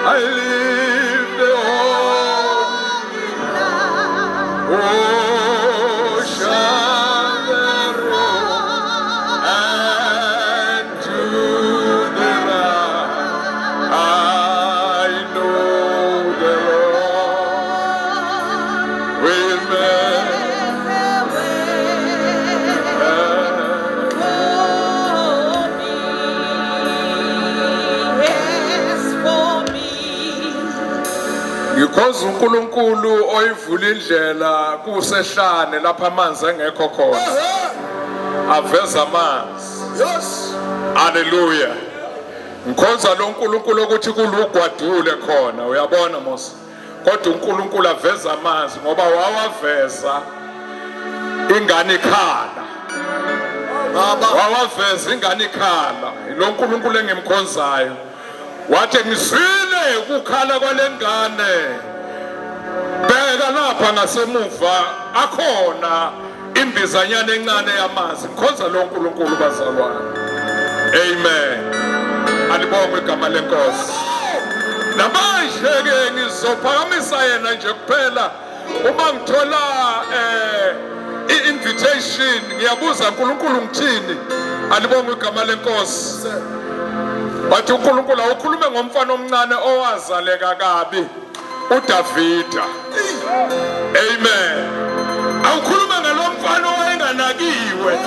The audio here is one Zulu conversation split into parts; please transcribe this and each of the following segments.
I live the holy life. Oh, shun the wrong and do the right. I know the Lord will make Ngikhonza uNkulunkulu oyivula indlela kusehlane lapha amanzi engekho khona. Aveza amanzi. Yes. Hallelujah. Ngikhonza lo nkulunkulu ukuthi kulugwadule khona uyabona mos. Kodwa uNkulunkulu aveza amanzi ngoba wawaveza ingane ikhala. Baba. Wawaveza ingane ikhala. Lo nkulunkulu engimkhonzayo. Wathi ngizwile ukukhala kwalengane. Bheka lapha ngasemuva akhona imbizanyana encane yamanzi. Ngikhonza lo nkulunkulu bazalwane. Amen. Alibongwe igama lenkosi. Namanje ke ngizophakamisa yena nje kuphela uma ngithola i-invitation ngiyabuza uNkulunkulu ngithini. Alibongwe igama lenkosi. Bathi uNkulunkulu awukhulume ngomfana omncane owazaleka kabi uDavida. Amen. Awukhulume ngalomfana owayenganakiwe.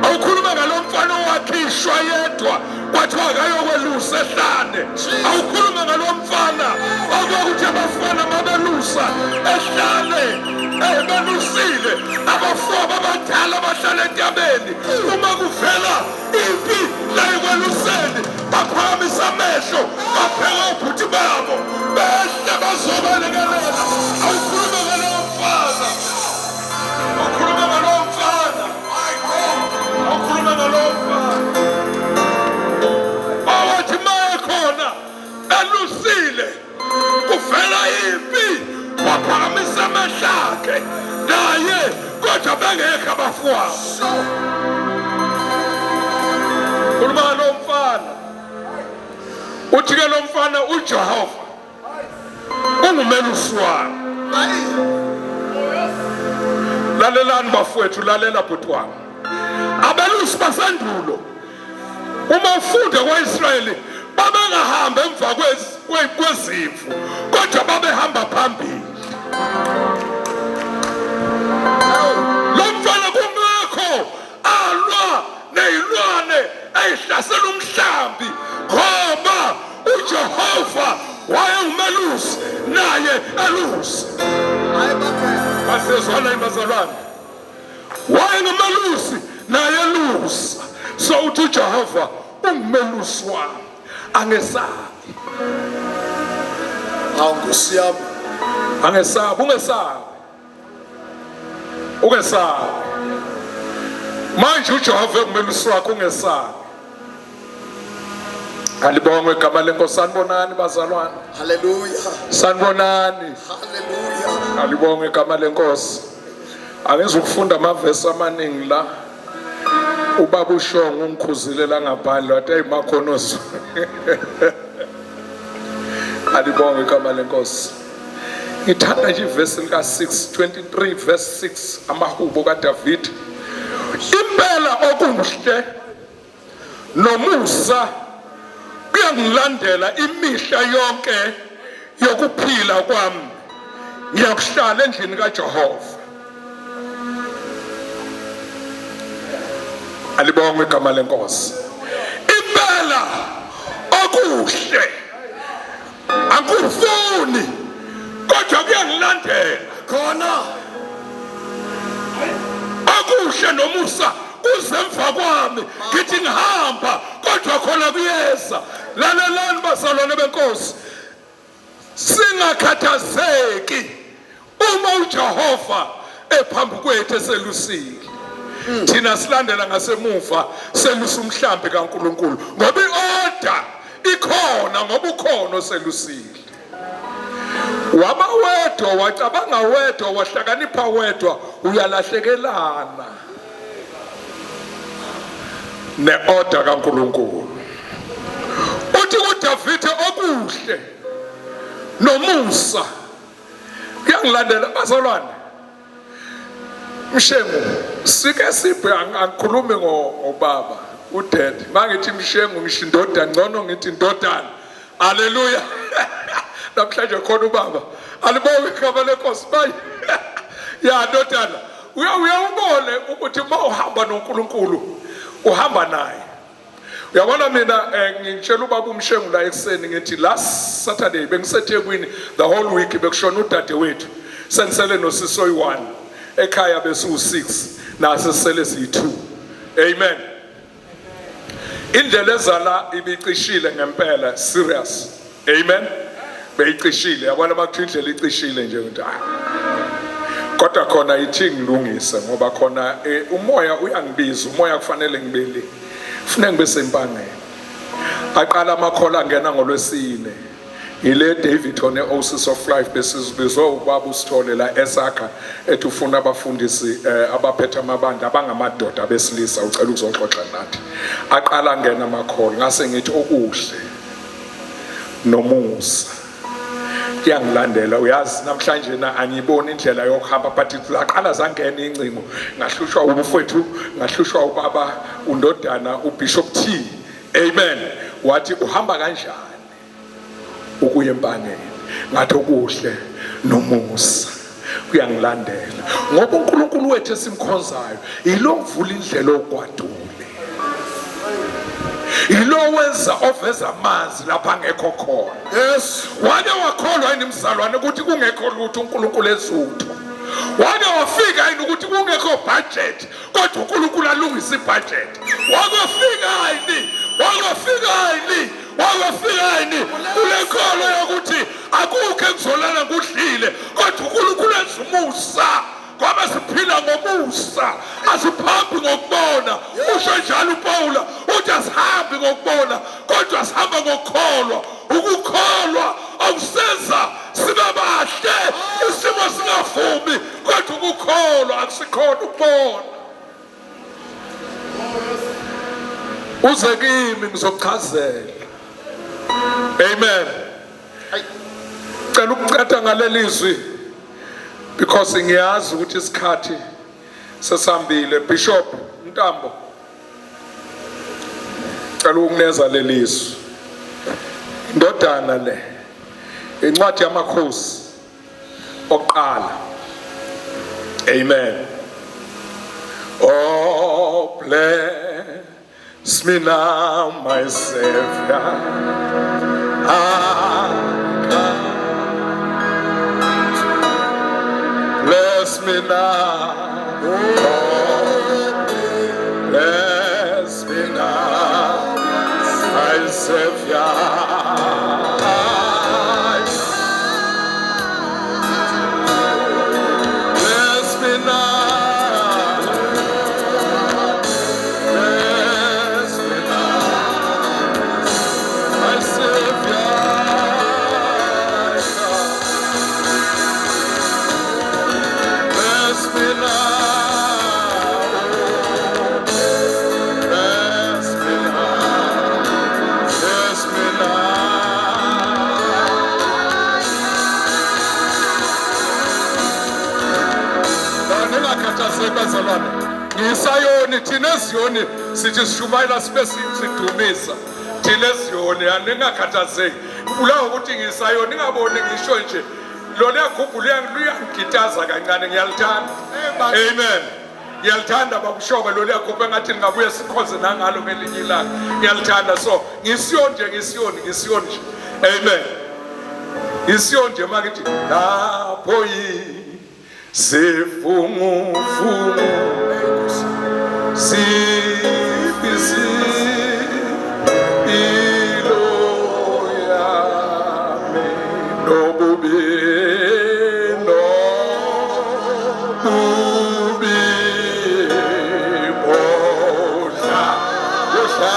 Awukhulume ngalomfana owakhishwa yedwa kwathiwa akayokwelusa ehlane. Awukhulume ngalomfana okwakuthi abafana mabelusa ehlane belusile abafowabo abadala abahlala entabeni uma kuvela impi la ekweluseni baphakamisa amehlo babheka obhuti babo behle bazobalekelela. Awukhulume ngalowo mfana, awukhulume ngalowo mfana, awukhulume ngalowo mfana owathi maye khona elusile kuvela impi waphakamisa amehlo akhe naye kodwa bengekho abafowabo. Khuluma ngalo mfana, uthi ke lo mfana uJehova ungumelusi wami. Lalelani bafowethu, lalela bhuti wami. Abelusi basendulo uma ufunda kwa-Israyeli babengahambi emva kwezimvu kodwa babehamba phambili. Lo mfana kungakho alwa nezilwane eyihlasela umhlambi ngoba uJehova wayewumelusi naye elusi. Basezwana bazalwane, wayengumelusi naye elusa. So uthi uJehova ungumelusi wami, angesabi. Hawu Nkosi yami. Angesabi, ungesabi, ungesabi. Manje uJehova engumelusi wakho, ungesabi. Alibongwe igama lenkosi. Sanibonani bazalwane. Hallelujah. Sanibonani. Hallelujah. Alibongwe igama lenkosi. Angizukufunda amavesi amaningi la. Ubaba uShongo ungikhuzile la ngaphandle wathi hey makhonozo. Alibongwe igama lenkosi. Ngithanda nje ivesi lika 6 23 verse 6 amahubo kaDavid. Impela okuhle nomusa kuyangilandela imihla yonke yokuphila kwami, ngiyakuhlala endlini kaJehova. Alibongwe igama lenkosi. Impela okuhle angikufuni kodwa kuyangilandela Khona. Okuhle nomusa kuze emva kwami, ngithi ngihamba kodwa khona kuyeza. Lalelani bazalwane benkosi, singakhathazeki uma uJehova ephambi kwethu eselusile, thina silandela ngasemuva selusa umhlambi kaNkulunkulu ngoba i-order ikhona, ngoba ukhona oselusile. Waba wedwa, wacabanga wedwa, wahlakanipha wedwa, uyalahlekelana ne-order kaNkulunkulu. Uthi kuDavide okuhle Nomusa kuyangilandela bazalwane. Mshengu sike sibhe, angikhulumi ngobaba udead. Mangithi Mshengu ngisho indodana, ngcono ngithi indodana. Haleluya. Namhlanje khona ubaba. Alibonge igama lenkosi bayi. Ya ndodana, uyawubone ukuthi uma uhamba noNkulunkulu uhamba naye. Uyabona mina ngitshela ubaba uMshengu la ekuseni ngithi last Saturday bengiseThekwini the whole week, bekushona udadewethu, senisele nosisi oyi-1 ekhaya, besiwu-6 nase sisele siyi-2. Amen. Indlela ezala ibicishile ngempela, serious. Amen. Beyicishile, yabona makuthiwa indlela icishile nje ukuthi ah. Kodwa khona ithi ngilungise ngoba khona umoya uyangibiza, umoya kufanele ngibeli. Kufanele ngibe sempangeni. Aqala amakhola angena ngolwesine. Ile Davidton e-Oasis of Life besizibizwe ubaba uSithole la esakha, ethi ufuna abafundisi abaphethe amabandla abangamadoda abesilisa, ucela ukuzoxoxa nathi. Aqala angena amakhola, ngase ngithi okuhle nomusa kuyangilandela. Uyazi namhlanje na angiyiboni indlela yokuhamba, but laqala zangena ingcingo, ngahlushwa ubufwethu, ngahlushwa ubaba undodana uBishop T. Amen. Wathi uhamba kanjani ukuya empangeni? Ngathi okuhle nomusa kuyangilandela, ngoba uNkulunkulu wethu esimkhonzayo yilo ovula indlela ogwadule, yilo wenza oveza amanzi lapha angekho khona. Yes. Wake wakholwa yini mzalwane ukuthi kungekho lutho uNkulunkulu ezutho? Wake wafika yini ukuthi kungekho budget kodwa uNkulunkulu alungise ibudget? Wake wafika yini? Wake wafika yini? Wake wafika yini kule nkolo yokuthi akukho engizolala ngudlile kodwa uNkulunkulu enza umusa? Ngoba siphila ngomusa, asiphambi ngokubona. Usho njalo uPawula, uthi asihambi ngokubona kodwa sihamba ngokukholwa. Ukukholwa akusenza sibe bahle isimo singavumi, kodwa ukukholwa akusikhona ukubona. Uze kimi ngizokuchazela. Amen. Cela ukuqeda ngaleli zwi because ngiyazi ukuthi isikhathi sesambile. Bishop Mntambo, cela ukuneza lelizwi. Indodana le, incwadi yamakhosi oqala. Amen. Oh, bless me now, my Savior. I come. Bless me now. Oh, bless me now, my Savior. Bless me now. Bless me now, my Savior. Bless me now. Bless me now. Bless me now. Ningakhathazeki bazalwane, ngisayoni thina eziyoni, sithi sishumayela sibe sidumisa thina eziyoni. Ningakhathazeki, kubulawa ukuthi ngisayoni, ningaboni ngisho nje lona yagubhu luyangigitaza kancane, ngiyalithanda. Amen. Ngiyalithanda babushobe lolu yagubhu, engathi lingabuye sikhonze nangalo ngelinye ilanga. Ngiyalithanda, so ngisiyoni nje, ngisiyoni, ngisiyoni nje. Amen. Ngisiyoni nje makithi lapho yisivunguvungu sibisi ilo yami nobubi nobubi bodla bodla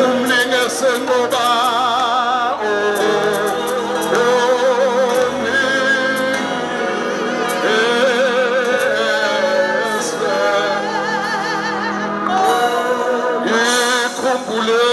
umlinge senqoba. Ikhumbule.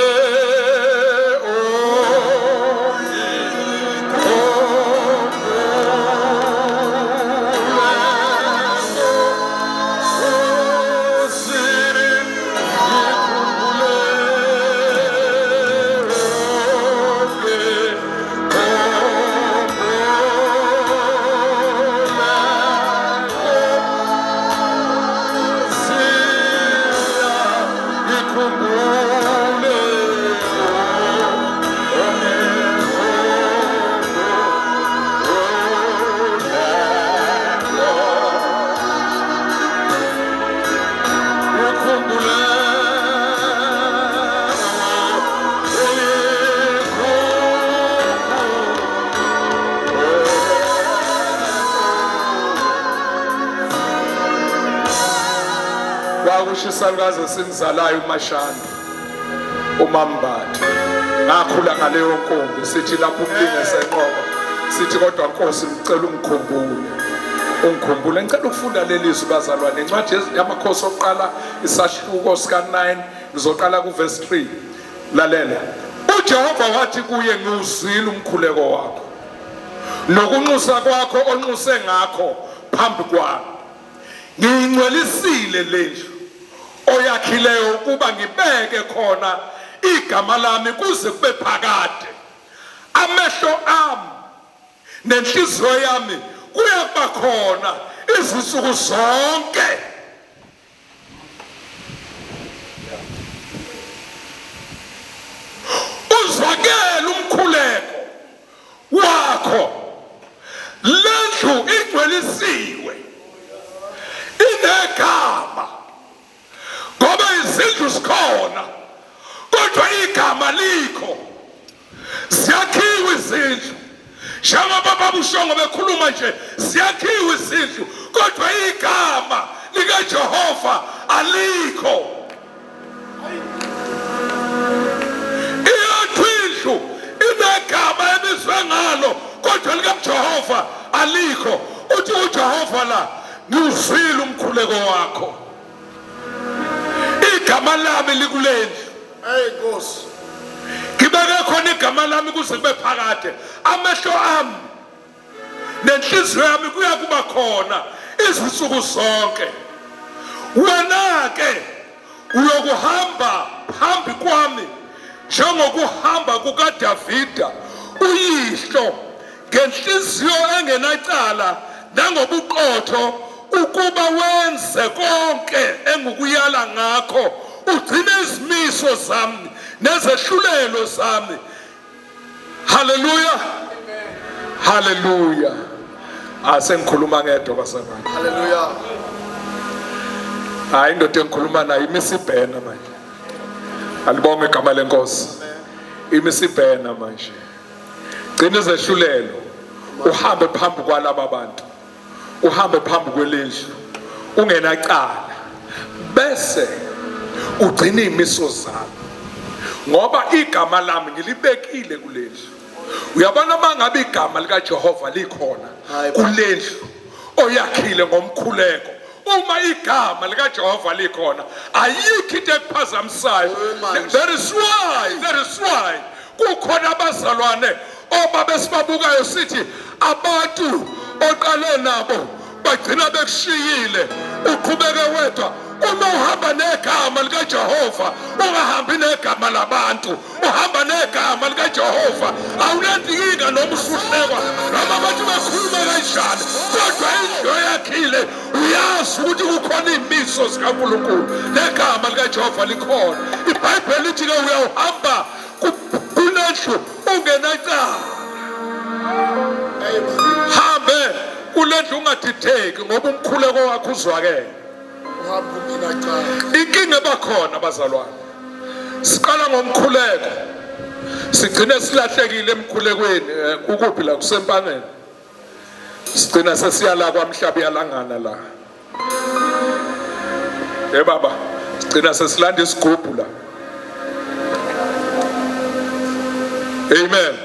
Sakusho isalukazi esingizalayo uMashanda uMambatha. Ngakhula ngaleyo nkumbi sithi lapho umlingi esenqoba sithi kodwa Nkosi ngicela ungikhumbule. Ungikhumbule. Ngicela ukufunda leli zwi bazalwane. Incwadi yamakhosi okuqala isahluko sika-9 ngizoqala kuverse 3. Lalela. UJehova wathi kuye ngiwuzwile umkhuleko wakho nokunxusa kwakho onxuse ngakho phambi kwami. Ngiyingcwelisile lendlu oyakhileyo ukuba ngibeke khona igama lami kuze kube phakade. Amehlo ami nenhliziyo yami kuyakuba khona izinsuku zonke. Uzwakele umkhuleko wakho, lendlu ingcwelisiwe, inegama, ngoba izindlu zikhona kodwa igama likho. Ziyakhiwe izindlu njengoba babushongo bekhuluma nje, ziyakhiwe izindlu kodwa igama likaJehova alikho. Iyodwa indlu inegama ebizwe ngalo kodwa likaJehova alikho. Uthi uJehova la, ngiwuzwile umkhuleko wakho, igama lami likulendlu. Hey Nkosi. Ngibeke khona igama lami kuze kube phakade. Amehlo ami nenhliziyo yami kuya kuba khona izinsuku zonke. Wena ke uyokuhamba phambi kwami njengokuhamba kukaDavida uyihlo ngenhliziyo engenacala nangobuqotho ukuba wenze konke engikuyala ngakho ugcine izimiso zami nezehlulelo zami. Haleluya, haleluya. Asengikhuluma ngedwa bazalwane. Haleluya. Hayi, indoda engikhuluma nayo imisibhena manje. Alibonge igama lenkosi. Imisibhena manje. Gcina izehlulelo, uhambe phambi kwalaba bantu, uhambe phambi kwelendlu ungenacala, bese ugcina izimiso zami, ngoba igama lami ngilibekile kulendlu. Uyabona, uma ngabe igama likaJehova likhona kulendlu oyakhile ngomkhuleko, uma igama likaJehova likhona, ayikho into ekuphazamisayo. That is why, that is why kukhona abazalwane obabe sibabukayo sithi abantu oqale nabo bagcina bekushiyile, uqhubeke wedwa. Uma uhamba negama likaJehova, ungahambi negama labantu, uhamba negama likaJehova, awunankinga noma usuhlekwa noma abantu bekhuluma kanjani, kodwa indlu oyakhile uyazi ukuthi kukhona iy'miso zikaNkulunkulu negama likaJehova likhona. IBhayibheli lithi-ke uyawuhamba kulendlu ungenacala, hambe kulendlu ungadideki, ngoba umkhuleko wakho uzwakele. Inkinga ebakhona bazalwane, siqala ngomkhuleko sigcine silahlekile emkhulekweni. Kukuphi la? Kusempangeni. Sigcina sesiyala kwamhlaba iyalangana la. Hey baba, sigcina sesilanda isigubhu la. Amen.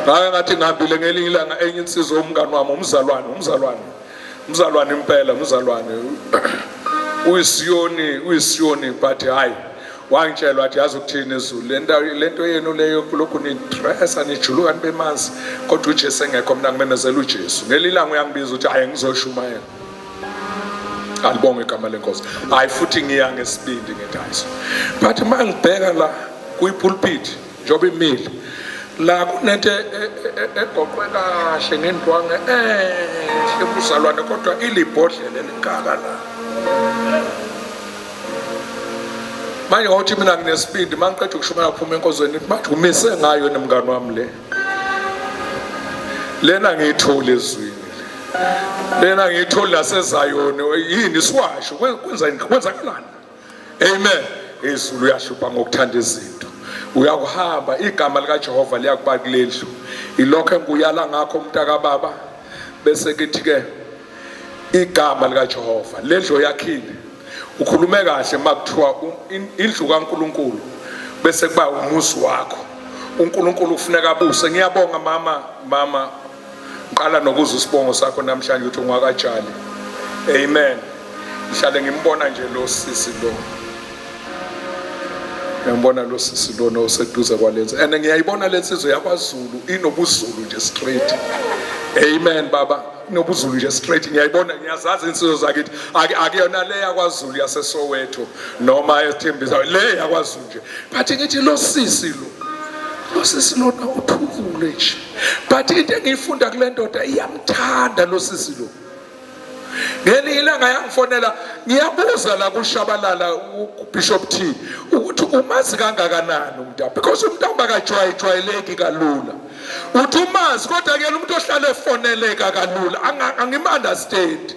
Ngake ngathi ngihambile ngelinye ilanga, enye insizwa, umngani wami, umzalwane, umzalwane, umzalwane impela, umzalwane, uyisiyoni, uyisiyoni, but hayi, wangitshela wathi, yazi ukuthini izulu, lento lento yenu leyo kulokhu nidressa nijuluka nibe manzi, kodwa uJesu engekho, mina ngimemezela uJesu. Ngelinye ilanga uyangibiza ukuthi hayi, ngizoshumayela. Alibonge igama lenkosi. Hayi, futhi ngiya ngesibindi ngithi hayi, but uma ngibheka la kuyipulpit njengoba imile la, kunento egoqwe kahle ngendwangu enhle kuzalwane, kodwa ilibhodlela elingaka la. Manje ngokuthi mina nginesibindi, uma ngiqeda ukushumayela kuphuma enkonzweni, manje umise ngayo nemngani wami le, lena ngiyitholi ezwini, lena ngiyitholi nasezayoni, yini siwasho, kwenza kwenzakalani? Amen. Izulu uyahlupha ngokuthanda izinto. Uyakuhamba, igama likaJehova liyakuba kulendlu. Ilokho engikuyala ngakho mntaka baba. Bese kithi ke Igama likaJehova lendlu yakhile ukhulume kahle makuthiwa indlu kaNkuluNkulu bese kuba umuzi wakho uNkulunkulu kufuneka abuse. Ngiyabonga mama, mama ngiqala nokuzwa isibongo sakho namhlanje ukuthi ungwakajali. Amen. Ngihlale ngimbona nje lo sisi lo, ngiyambona lo sisi lona oseduze kwalenza and ngiyayibona lensizwe yakwaZulu inobuzulu nje straight. Amen baba, inobuzulu nje straight, ngiyayibona, ngiyazazi insizwe zakithi. Akuyona le yakwaZulu yaseSoweto noma ethembisa, le yakwaZulu nje. But ngithi lo sisi lo, lo sisi lona uthukule nje, but into engiyifunda kule ndoda, iyamthanda lo sisi lo. Ngelinye ilanga yangifonela, ngiyabuza la kuShabalala uBishop T ukuthi umazi kangakanani umntwana, because umntwana akajwayejwayeleki kalula. Uthi umazi, kodwa ke umuntu ohlale efoneleka kalula angim-understand.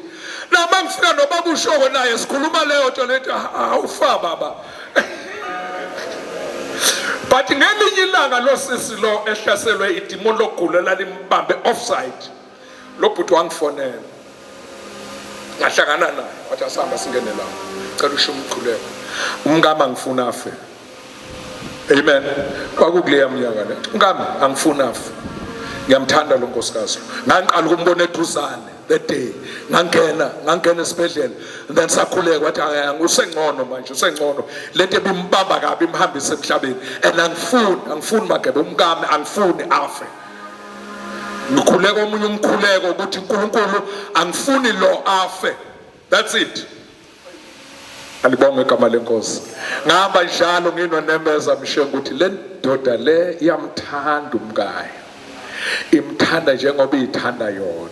Noma ngifika nobaba ushoko naye sikhuluma leyo nto lethi awufa baba. But ngelinye ilanga lo sisi lo ehlaselwe idimoni lokugula lalimbambe offside, lo bhuti wangifonela, ngahlangana naye, wathi asihamba singene lapho, cela usho umkhuleko, umkami angifuni afe. Amen. Kwakukuleya minyaka le, umkami angifuni afe, ngiyamthanda lo nkosikazi. Ngangiqala ukumbona eduzane that day, ngangena esibhedlela and then sakhuleka, wathi usengcono manje, usengcono, lento ebimbamba kabi imhambise emhlabeni, and angifuni magebe umkami angifuni afe. Ngikhuleka omunye umkhuleko ukuthi uNkulunkulu angifuni lo afe, that's it. Alibonge igama lenkosi. Ngihamba njalo nginonemeza mshengu ukuthi le ndoda le iyamthanda umkayo, imthanda njengoba iyithanda yona,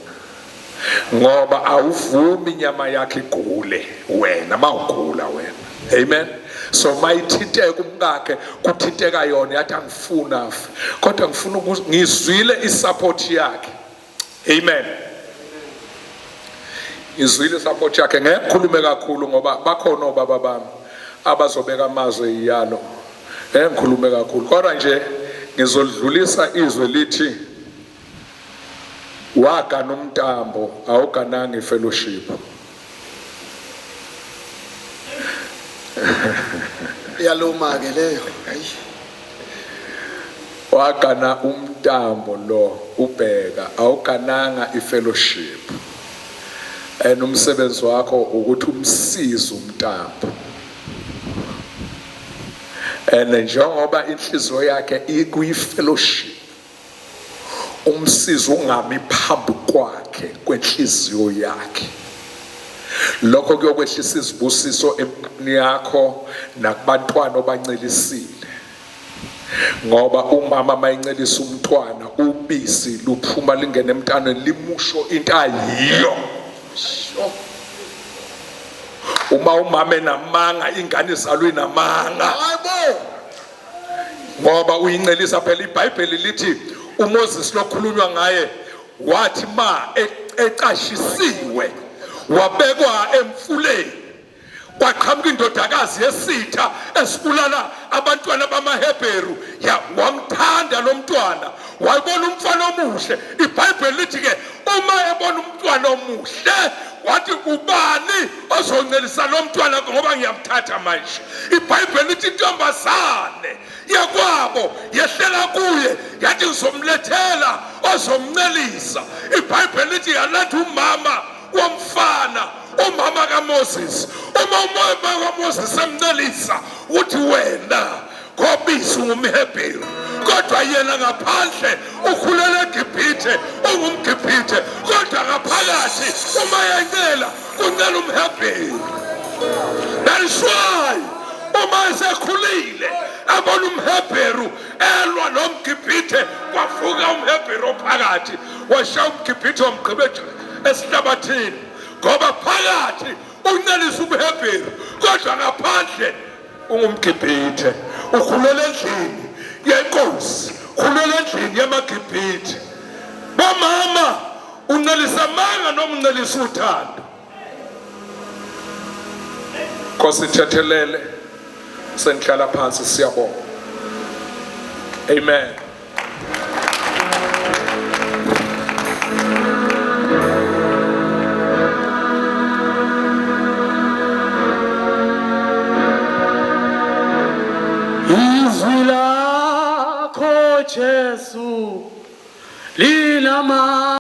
ngoba awuvumi inyama yakhe igule wena mawugula wena. Amen. So mayithinteka umkakhe kuthinteka yona, yathi angifuni afe, kodwa ngifuna ngizwile isupport yakhe. Amen. Ngizwile isupport yakhe, ngeke ngikhulume kakhulu ngoba bakhona obaba bami abazobeka amazwi eyalo, ngeke ngikhulume kakhulu, kodwa nje ngizodlulisa izwe lithi wagana umntambo awugananga ifellowship. Iyaluma ke leyo. Hayi. Wagana umntambo lo ubheka awugananga ifellowship, and umsebenzi wakho ukuthi umsize umntambo, and njengoba inhliziyo yakhe ikuyifellowship, umsizi ungami phambi kwakhe kwenhliziyo yakhe. Lokho kuyokwehlisa izibusiso empilweni yakho nakubantwana obancelisile, ngoba umama mayincelisa umntwana ubisi luphuma lingene emntaneni limusho into ayiyo. Uma umama enamanga, ingane izalwa inamanga. Hayibo. Ngoba uyincelisa phela. iBhayibheli lithi uMoses lokhulunywa ngaye wathi ma ecashisiwe wabekwa emfuleni, kwaqhamuka indodakazi yesitha esibulala abantwana bamaHebheru, ya wamthanda lo mntwana, wayibona umfana omuhle. iBhayibheli lithi ke uma ebona umntwana omuhle wathi ubani ozoncelisa lo mntwana ngoba ngiyamthatha manje. iBhayibheli lithi intombazane yakwabo yehlela kuye yathi ngizomlethela ozomncelisa. iBhayibheli lithi yaletha umama womfana, umama kaMoses. Uma umama kaMoses emncelisa uthi wena ngobisi ungumHebheru, kodwa yena ngaphandle ukhulele eGibhithe, ungumGibhithe, kodwa ngaphakathi uma yencela kuncela umHebheru. That is why uma esekhulile abona umHebheru elwa nomGibhithe, kwavuka umHebheru ophakathi washaya umGibhithe wamgqiba esihlabathini, ngoba phakathi uncelisa umHebheru kodwa ngaphandle ungumGibhithe. Ukhulele endlini yenkosi, khulele endlini yamaGibhithe. Bomama, uncelisa amanga noma uncelisa uthando? Nkosi ithethelele, sengihlala phansi, siyabonga. Amen. Izwi lakho Jesu linama.